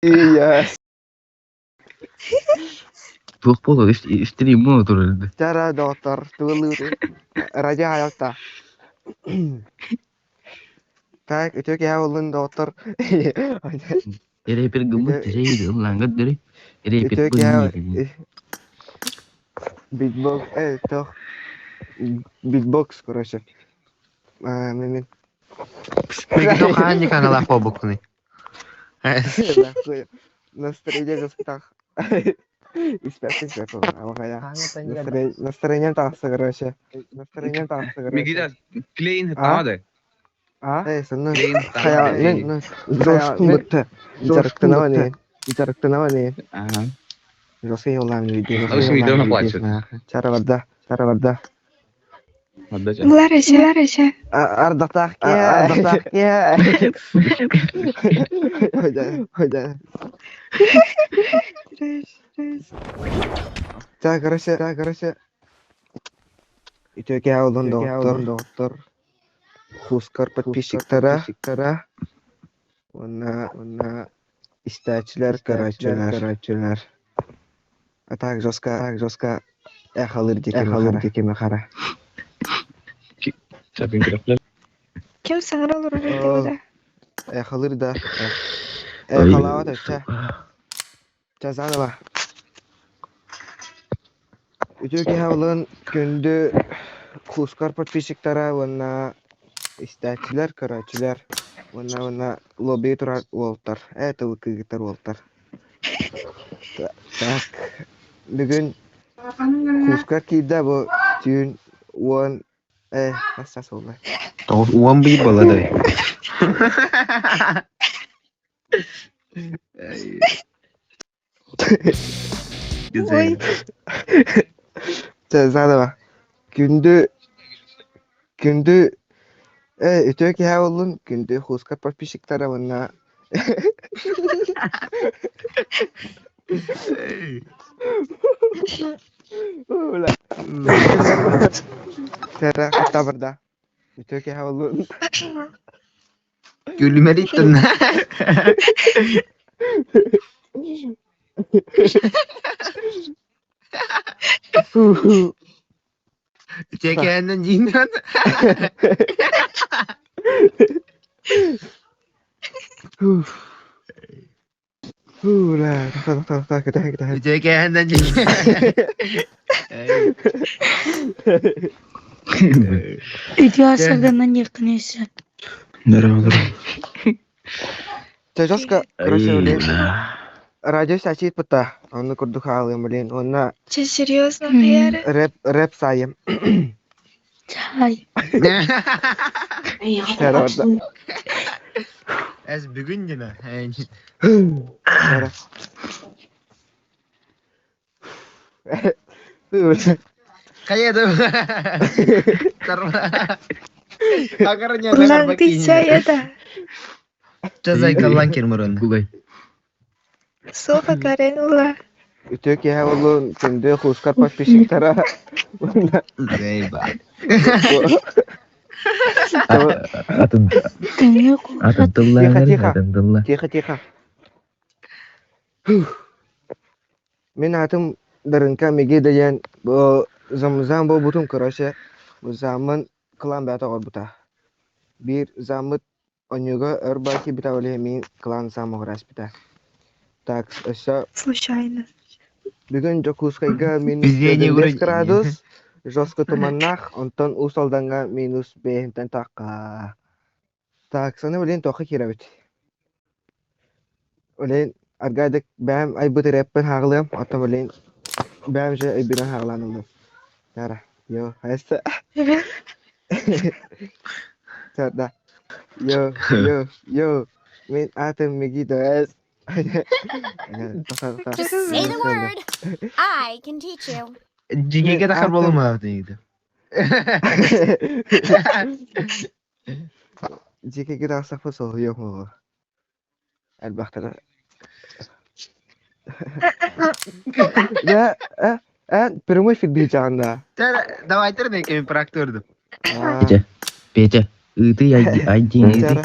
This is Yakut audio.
Yes. Туох буолуо истириим буола турар Чара доҕоттор, тугуллуутун радио хаайалта. Так, үтүө киһи буоллун доҕоттор. Рэпер гыммыт Үтүө рэпер ыллаангат дөрү рэпер үтүө быһыы киһи битбокс тох битбокс короче. Мен Мегидо хаан каналаах буолбуккунуй? Настроение жестах. Испэппин сөп Настроением таҕыста короче. Настроением таҕыста короче. Мигида клейн А? таады. А? Э, сонно Клейн хайа таады. мен жорсткун бытта. Дьарыктанабын дьарыктанабын. Ага. Жорсткий улаан видео. Лучше видео наплачет. Чара барда, чара барда. Отдача. Ларыся, Ларыся. Ардатаах ардатаах Хотя. Так, короче, так, короче. Үтүөкэ олон доҕоттор, доҕоттор. Хускар подписчиктара, уонна уонна истээччилэр, көрөөччүлэр, көрөөччүлэр. А так жестко, так жестко эхалыр диэки диэки хара. Ким саҥара олорор этэ Эхалыр да. Эхалаабат өттө. Чэ, заново. Үтүө киһи олун күндү кускар подписчиктара уонна истээччилэр, көрөөччүлэр уонна уонна лобби турар уолтар, тыл кыыгыттар уолтар. Так, бүгүн кускар киирдэ бу түүн уон хас час буолла? 9 быйыл баладай. Ой, Чэ, заново. Күндү күндү үтүө киһи буоллун, күндү хууска подписчиктара уонна Сэрэ хатта барда. Үтүө киһи буоллун. Күлүмэриттэн. Текэнэн дьиҥнэн. Ура, так, так, так, так, так. Текэнэн дьиҥ. Үтүө асарданан диэххин өссө. Здорово, здорово. Чэ, жестко, короче, блин, радио сачит пыта. Онну курдук хаалыам, блин. Уонна Че, серьезно, Хаяра? рэп, рэп сайым. Чай. Террорда. Эс бүгүн дeme. Террор. Kaya tuh. Akarnya Улаан чай это. Жазай каллан кермурун. Гугай. Софа Карен ула. Үтүө киһи болуун күндү хускар подписчиктара. Зейба. Атын Көҥү атын куорат. тыллаан Тихо, тихо. атын тылла. Тихо, тихо. Мин аатым Дарынка Мегида диэн бу замзам буолбутум короче бу заммын кылаан бэйэтэ оҕорбута. Биир заммыт онньуга өр баа киирбитэ ол иһин мин кылаан зам оҕураспыта. Так, өссө Случайно. бүгүн Дьокуускайга минус Везение 25 уровень. градус, жестко туманнаах, онтон Уус Алдаҥҥа минус бэйэһинтэн тахха. Так, саны блин туохха киирэбит? Блин, аргадык бэйэм айбыт ырыаппын хааҕылыам, оттон блин бэйэм же өйбүнэн хааҕылаан ыллым. Тара, йо, хайса. Да. Йо, йо, йо. Мин аатым Мегидо эс. Just say the word. I can teach you. Жигеге Мин тахар аатым болума дейді. Дьиэкэгэ тахсахпын соһуйуом уоҕа. Элбэхтэрэ. Да, э, э, прямой эфир биһиэтэҕин да. Давай тернекеми практырдым. Петя, Петя, ыытый айди ыытый. Чара.